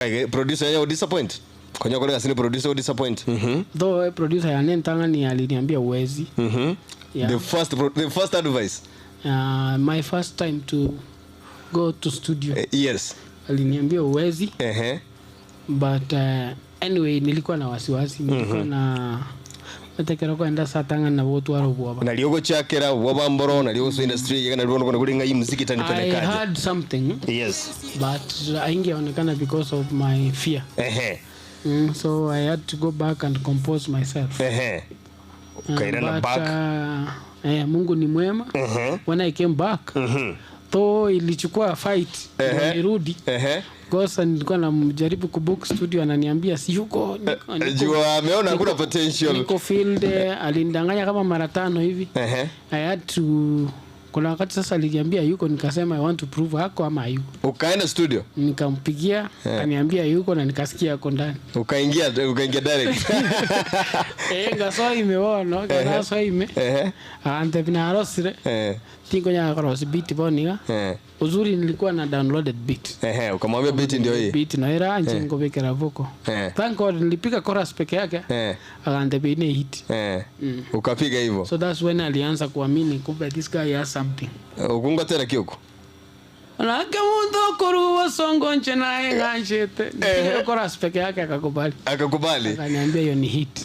Producer yeye disappoint. Konya kore gasini producer disappoint. Though producer yane ntang'ani aliniambia uwezi. Yeah. The first advice. My first time to go to studio. Yes. Aliniambia uwezi. But anyway, nilikuwa na wasiwasi, nilikuwa na natekera kwenda satanga na votu arobwoba. Naliogo chakera wabamboro naliogo so industry yega naliogo kona kulinga hii muziki I itanipelekaje. Had something, but haingeonekana because of my fear. So I had to go back and compose myself. Ukairana But, back. Mungu ni mwema. When I came back, though ilichukua fight ndio nirudi. Gosa nilikuwa namjaribu kubook studio, ananiambia si yuko, Jua ameona hakuna potential. Niko field. Alinidanganya kama mara tano hivi. I had to Kuna wakati sasa aliniambia yuko, nikasema I want to prove hako ama hayuko. Ukaenda studio. Nikampigia, akaniambia yuko na nikasikia ako ndani. Ukaingia direct. Ngasoa ime bono ngasoa ime ante binarosire tingonya korosi beat boniga. Uzuri nilikuwa na downloaded beat. Ukamwambia beat ndio hii. Beat na era nje ngobekera vocal. Thank God nilipiga chorus peke yake. Akante bine hit. Ukapiga hivyo. So that's when alianza kuamini kumbe this guy has something. Ukunga tena kiuko. Nake muntu okuruwa songo nche naye ng'anchete. Nilipiga chorus peke yake, akakubali. Akakubali. Akaniambia hiyo ni hit.